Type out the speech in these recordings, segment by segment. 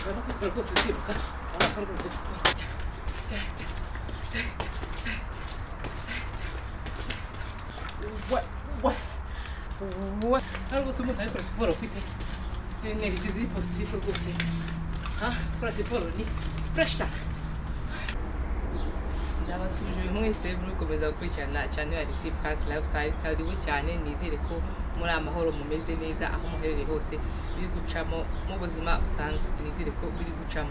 Ushobora no kubikora rwose usimbuka, urabona rwose siporo. Rwose umuntu ari gukora siporo ufite energy ziri positive rwose. Gukora siporo ni fresh cyane. Ndabasuje mwese muri gukomeza gukurikirana channel ya Alice France Lifestyle, karibu cyane. Nizere ko muri amahoro, mumeze neza aho muherereye hose, biri gucamo mu buzima busanzwe, nizere ko biri gucamo.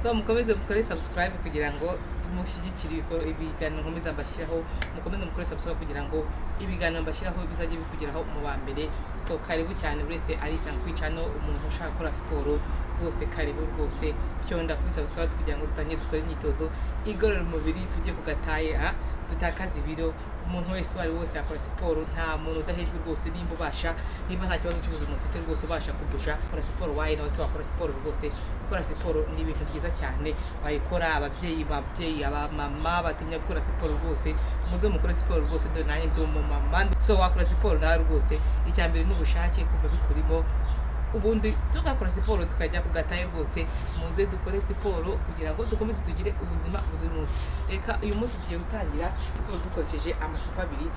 So mukomeze mukore subscribe kugira ngo mushyigikire ibiganiro nkomeza mbashyiraho, mukomeze mukore subscribe kugira ngo ibiganiro mbashyiraho bizajye bikugeraho mu wa mbere. So karibu cyane buri wese arisanga kuri channel, umuntu ushaka gukora siporo rwose karibu rwose, pyonda kuri subscribe kugira ngo dutangire dukore imyitozo igorora umubiri, tujye ku gataye, dutakaze ibiro. Umuntu wese uwo ari we wese yakora siporo, nta muntu udahejwe rwose. Nimba ubasha, nimba nta kibazo cy'ubuzima ufite rwose ubasha kudusha gukora siporo, why not wakora siporo rwose. Gukora siporo ni ibintu byiza cyane, wayikora. Ababyeyi, abamama batinya gukora siporo rwose, muze mukore siporo rwose, dore nanjye ndi umumama. So wakora siporo nawe rwose, icya mbere ni ubushake, kumva bikurimo, ubundi tugakora siporo tukajya ku gataye rwose. Muze dukore siporo kugira ngo dukomeze tugire ubuzima buzira umuze. Reka uyu munsi tugiye gutangira siporo dukoresheje amacupa abiri.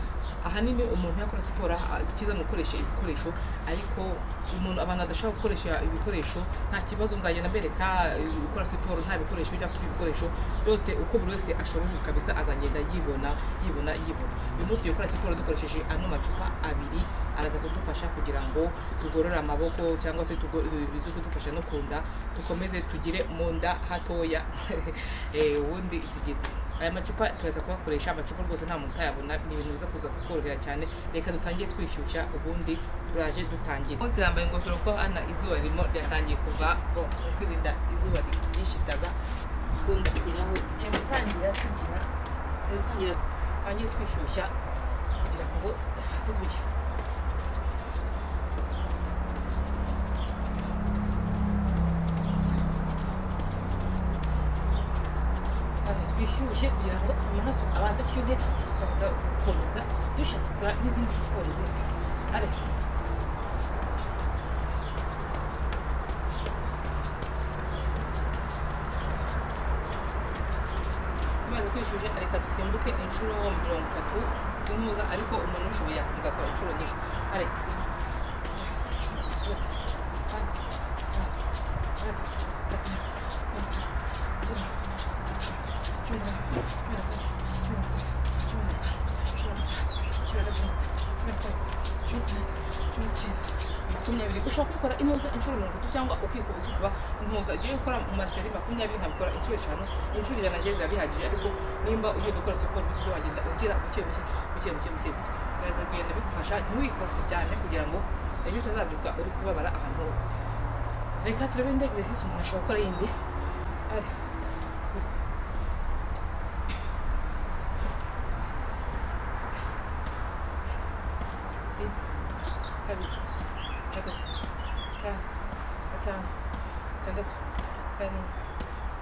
Ahanini umuntu yakora siporo icyiza ni ugukoresha ibikoresho, ariko umuntu abantu badashobora gukoresha ibikoresho nta kibazo, nzagenda mbereka gukora siporo nta bikoresho cyangwa afite ibikoresho byose, uko buri wese ashoboje kabisa azagenda yibona yibona yibona. Uyu munsi tugiye gukora siporo dukoresheje ano macupa abiri, araza kudufasha kugira ngo tugorore amaboko cyangwa se bize kudufasha no kunda, dukomeze tugire mu nda hatoya. Ubundi tugire aya macupa turaza kuyakoresha. Amacupa rwose nta muntu utayabona, ni ibintu biza kuza kukorohera cyane. Reka dutangire twishyushya, ubundi turaje dutangire. Umunsi nambaye ingofero kuko hano izuba ririmo ryatangiye kuva, mu kwirinda izuba ryinshi ritaza kundasiraho. Tugiye gutangira tugira, dutangire twishyushya kugira ngo tuze tujye. Twishyushye kugira ngo amaraso abanze ashyuhe, tukaza gukomeza dushaka gukora n'izindi siporo zindi. Tumaze kwishyushya, reka dusimbuke inshuro 30 z'intuza, ariko umuntu ubishoboye yakomeza akora inshuro nyinshi. Ushobora kubikora intuza inshuro 30 cyangwa ukikuba intuza. Ugiye gukora mu maseri 20 nkabikora inshuro 5, inshuro 100 ngiye ziba bihagije. Ariko nimba ugiye gukora siporo bigize wagenda ugira buke buke buke buke buke buke, biraza kugenda bigufasha. Ntiwiforce cyane kugira ngo ejo utazabyuka uri kubabara ahantu hose. Reka turebe indi exercise umuntu ashobora gukora yindi. Kabiri, gatatu, kane, gatanu, gatandatu, karindwi,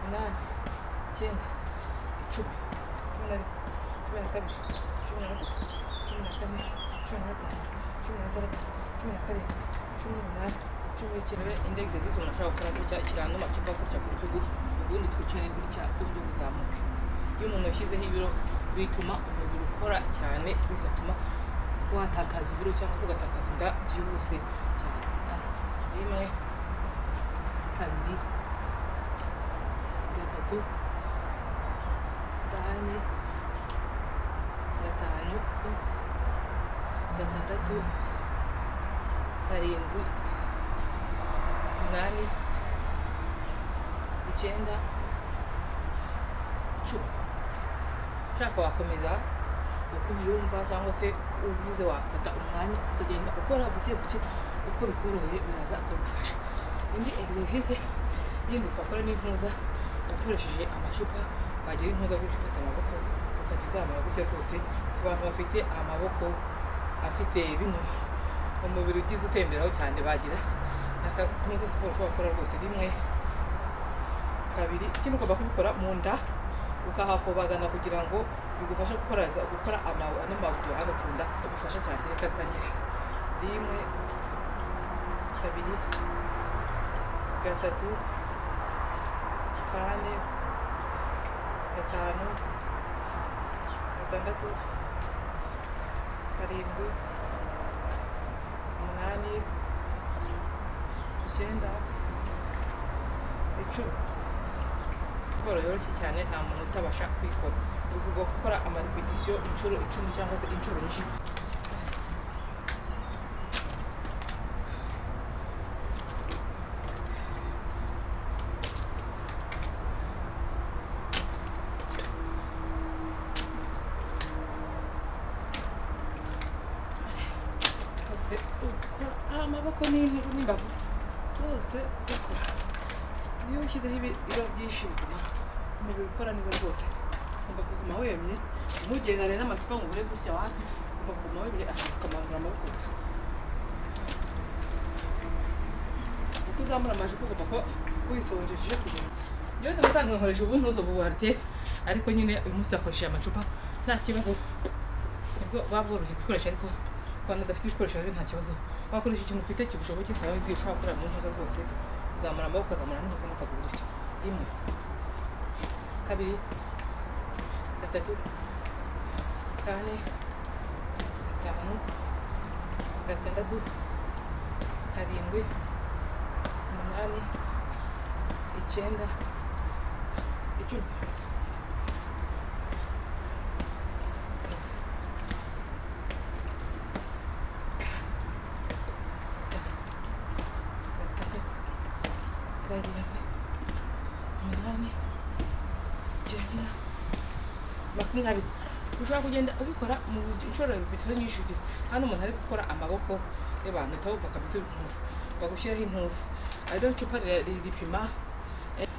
umunani, icyenda, icumi, 11, 12, 13, 14, 15, 16, 17, 18, 19. Indi exercise umuntu ashobora gukora gutya, shyira ano macupa gutya ku rutugu, ubundi twicare gutya, ubundi uzamuke. Iyo umuntu yashyizeho ibiro bituma umubiri ukora cyane, bigatuma watakaza ibiro cyangwa se ugatakaza inda byihuse cyane. 1, 2, 3, 4, 5, 6, 7, 8, 9, 10. Ushaka wakomeza uko ubyumva cyangwa se ubize wafata umwanya ukagenda ukora buke buke uko bikoroheye, biraza kugufasha. Indi exercise yindi twakora ni intuza ukoresheje amacupa. Wagira intuza gutya, ufata amaboko ukajya uzamura gutya rwose. Ku bantu bafite amaboko afite bino umubiri ugize utemberaho cyane, bagira ntuza siporo ushobora gukora rwose. 1, 2, ikindi ugomba kubikora mu nda ukahafobagana kugira ngo bigufashe gukora ano mabudo hano ku nda, bifasha cyane. Reka dutangire. 1, 2, 3, kane, gatanu, gatandatu, karindwi, umunani, icyenda, 10. Siporo yoroshye cyane, nta muntu utabasha kuyikora. Ugomba gukora amarepetisiyo inshuro 10 cyangwa se inshuro nyinshi. Amaboko n'intugu n'imbavu byose ugakora. Niyo ushyizeho ibiro byinshi bituma umubiri ukora neza rwose. Ugomba kuguma wemye, ntugendane n'amacupa ngo ubure gutya wapi, ugomba kuguma wemye ukamanura amaboko gusa. Uko uzamura amajipo ugomba kuba wisonjesheje kugira ngo. Njyewe ndamusanzwe nkoresha ubuntuzo buwarite, ariko nyine uyu munsi yakoresheje amacupa nta kibazo, nibwo buba bworoshye gukoresha, ariko ku bantu badafite ibikoresho rero nta kibazo. Wakoresha ikintu ufite kigushoboye gisaba ibindi ushobora gukora mu ntuza rwose. Uzamura amaboko, ukazamura n'intuza n'akaguru gutya. 1, 2, 3, 4, 5, 6, 7, 8, 9, 10. 8, 9, 20. Ushobora kugenda ubikora mu nshuro repetisiyo nyinshi. Hano umuntu ari gukora amaboko y'abantu utawumva kabisa intuza, bagushyiraho intuza. Rero icupa ripima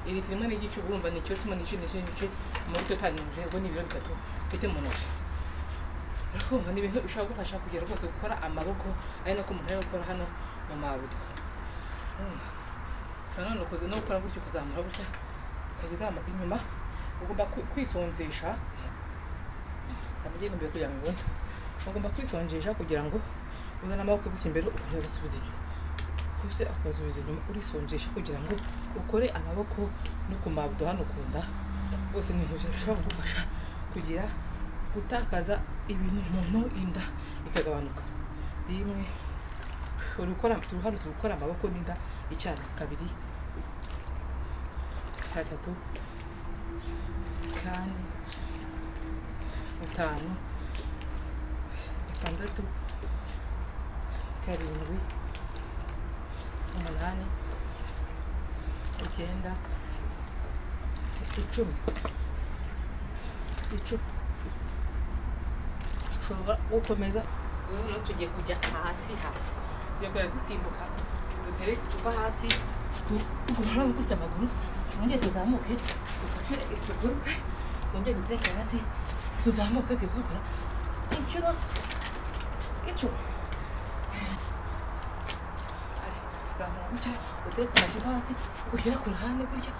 litiro 1 n'igice, urumva ni ikiro 10 n'igice muri totanije, ubwo ni ibiro 3 mfite mu ntoki. Urumva ni ibintu bishobora gufasha kugera rwose gukora amaboko, ari nako umuntu ari gukora hano mu mabudo. Ushobora none ukoze no gukora gutyo, ukazamura gutya, ukazamura inyuma. Ugomba kwisonzesha, ndamugenda imbere kugira ngo ubone. Ugomba kwisonjesha kugira ngo uzane amaboko gutya imbere, ukongera ugasubiza inyuma. Gutya ukasubiza inyuma, urisonjesha kugira ngo ukore amaboko no ku mabudo hano ku nda. Bose ni ibintu bishobora kugufasha kugira gutakaza ibintu umuntu, inda ikagabanuka. 1, uri gukora, turi hano turi gukora amaboko n'inda icyarimwe. 2, 3, 4, 5, 6, 7, 8, 9, 10. 10. Ushobora gukomeza. Ubu tugiye kujya hasi hasi, tugiye kujya dusimbuka, dutere icupa hasi, tugorora gutya amaguru, twongere tuzamuke, dufashe tuguruke, twongere dutereke hasi, tuzamuke. Tugiye kubikora inshuro 10. Zamura gutya, utereke amacupa hasi, ushyire ku ruhande gutya,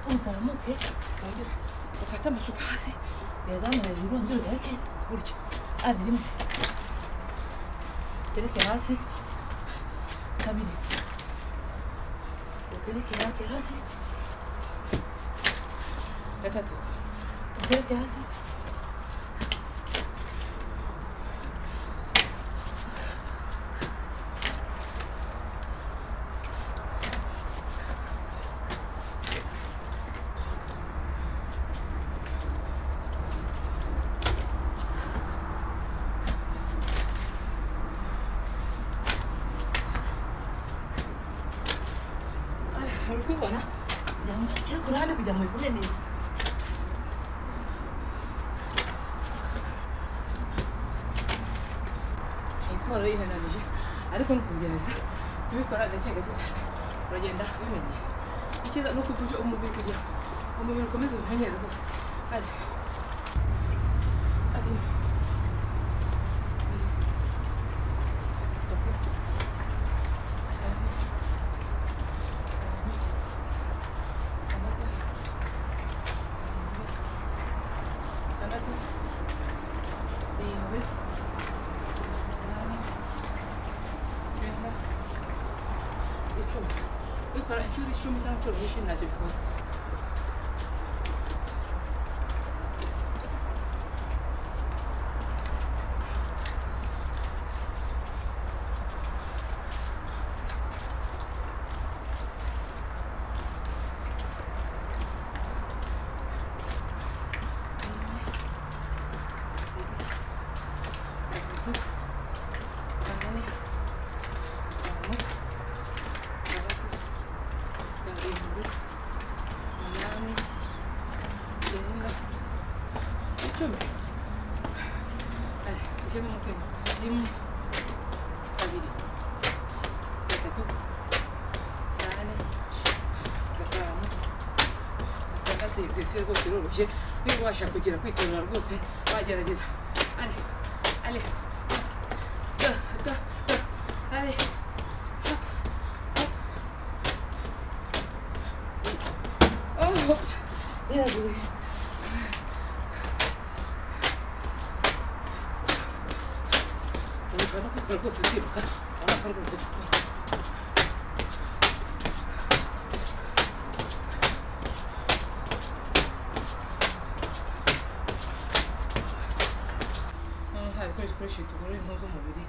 uzamuke, wongere ufate amacupa hasi, uyazamure hejuru, wongere utereke gutya. Ari 1, utereke hasi, 2, utereke hasi, 3, utereke hasi, uri kubibona kugira ngo ku ruhande kugira ngo bigume neza. Iyi siporo irananije, ariko ni ukubigerageza kubikora gake gake cyane, uragenda ubimenye. Icyiza ni uko utuje umubiri kugira ngo umubiri ukomeze umenyere rwose. Ari ari 7, 8, 9, 10. Ubikora inshuro 10 cyangwa inshuro nyinshi ntacyo bikora. 7, 8, 9, 10. Allez, dushyiremo umusimbuzi. 1, 2, 3, 4, 5, 6. Exercice rwose iroroshye, niba ubasha kugera kwiterura rwose wagerageza. Allez, allez, 2, 2, 2, allez. Oh, oops. Iraguye. Ushobora no kwikora rwose uziruka, urabona ko rwose siporo. Noneho nta bikoresho ukoresheje tugorora impu z'umubiri,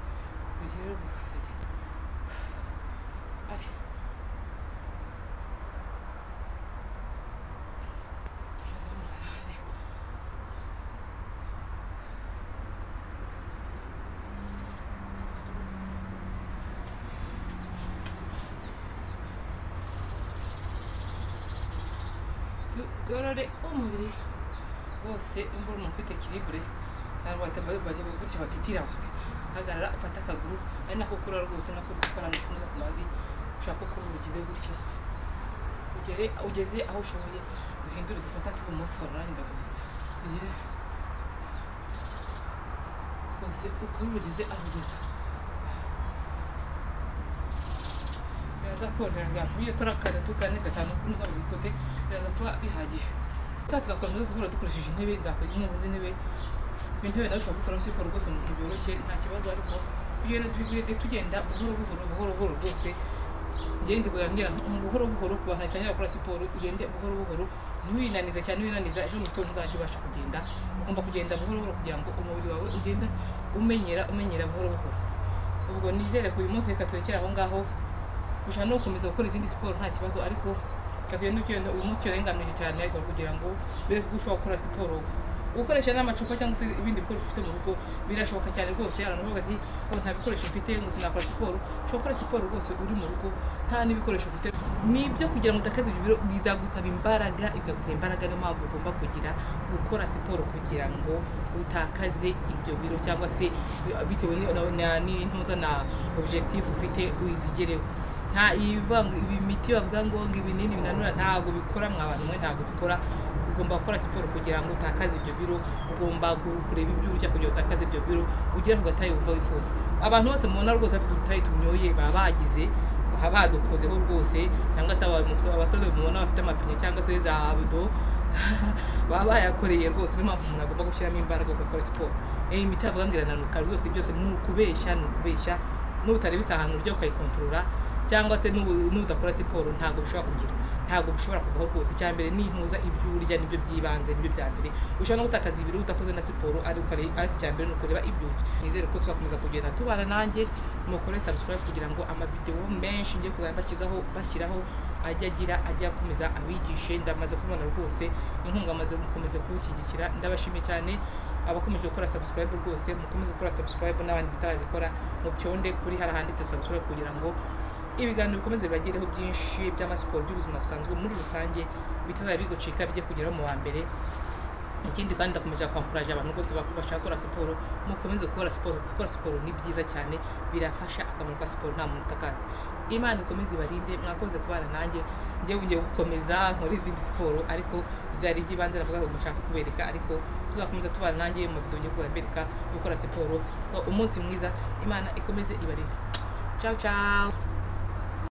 tugere rwose. Allez. Tugorore umubiri wose. Imvura umuntu ufite kiribure ntabwo gutya batitira, hagarara ufate akaguru, ari nako ukura rwose, nako gukora nukomeza ku mavi, ushaka ko ugize gutyo ugere ugeze aho ushoboye. Duhindure dufate ak'ibumoso, nanjye ndaguye rwose, uko ugeze aho ugeze biraza koroherwa. Nk'iyo ukora 3, 4, 5 kunoza buri kote biraza kuba bihagije. Tugakora muri siporo dukoresheje intebe, nzakora n'izindi ntebe. Intebe nawe ushobora gukora siporo rwose mu buryo byoroshye, nta kibazo, ariko tugenda buhoro buhoro buhoro buhoro rwose. Ngende kurangira buhoro buhoro ku bantu batangira gukora siporo, ugende buhoro buhoro, ntiwinanize cyane. Winaniza ejo mu gitondo uzajya ubasha kugenda. Ugomba kugenda buhoro buhoro kugira ngo umubiri wawe ugenda umenyera umenyera buhoro buhoro. Ubwo nizere ko uyu munsi reka turekere aho ngaho. Ushobora no gukomeza gukora izindi siporo nta kibazo, ariko tugenda ugenda. Uyu munsi urenganije cyane, ariko kugira ngo mbere ko ushobora gukora siporo ukoresha n'amacupa cyangwa se ibindi bikoresho ufite mu rugo, birashoboka cyane rwose. Abantu bavuga ati ngo nta bikoresho mfite ngo sinakora siporo. Ushobora gukora siporo rwose uri mu rugo nta n'ibikoresho ufite. Nibyo, kugira ngo utakaze ibyo biro bizagusaba imbaraga, izagusaba imbaraga. Niyo mpamvu ugomba kugira gukora siporo kugira ngo utakaze ibyo biro, cyangwa se bitewe n'intuza na objectif ufite uzigereho. Nta imiti bavuga ngo ibinini binanura, ntabwo bikora mwa bantu mwe, ntabwo bikora. Ugomba gukora siporo kugira ngo utakaze ibyo biro. Ugomba kureba ibyo urya kugira ngo utakaze ibyo biro, ugere ku gatayi wumva wifuza. Abantu bose mubona rwose bafite udutayi tumyoye baba bagize baba badukozeho rwose, cyangwa se abasore mubona bafite amapine cyangwa se za abdo baba bayakoreye rwose. Niyo mpamvu umuntu agomba gushyiramo imbaraga ugakora siporo. Imiti bavuga ngo irananuka rwose, byose ni ukubeshya, ni ukubeshya. Nutareba isahani urya ukayikontorora, cyangwa se nudakora siporo, ntabwo bishobora kugira, ntabwo bishobora kuvaho rwose. Icya mbere ni intuza, ibyo urya nibyo by'ibanze, nibyo bya mbere. Ushobora no gutakaza ibiro udakoze na siporo, ariko icya mbere ni ukureba ibyo urya. Nizere ko tuzakomeza kugenda tubana nanjye. Mukore subscribe kugira ngo amavideo menshi ngiye kuzajya bashyiraho ajya agira ajya akomeza abigishe. Ndamaze kubona rwose inkunga, amaze gukomeza kuwushyigikira, ndabashimiye cyane abakomeje gukora subscribe rwose. Mukomeze gukora subscribe, n'abandi mutarazikora mubyonde kuri hari handitse subscribe kugira ngo ibiganiro bikomeze bibagereho byinshi by'amasiporo, by'ubuzima busanzwe muri rusange, bitazajya bigucika, bijye kugeraho mu wa mbere. Ikindi kandi ndakomeje kwankuraje abantu rwose bashaka gukora siporo, mukomeze gukora siporo. Gukora siporo ni byiza cyane, birafasha. Akamaro ka siporo nta muntu utakazi. Imana ikomeze ibarinde. Mwakoze kubana nanjye. Njyewe ngiye gukomeza nkore izindi siporo, ariko byari iby'ibanze navuga ngo mushaka kubereka, ariko tuzakomeza tubana nanjye mu video ngiye kuzajya mbereka gukora siporo. Umunsi mwiza, Imana ikomeze ibarinde. Ciao ciao.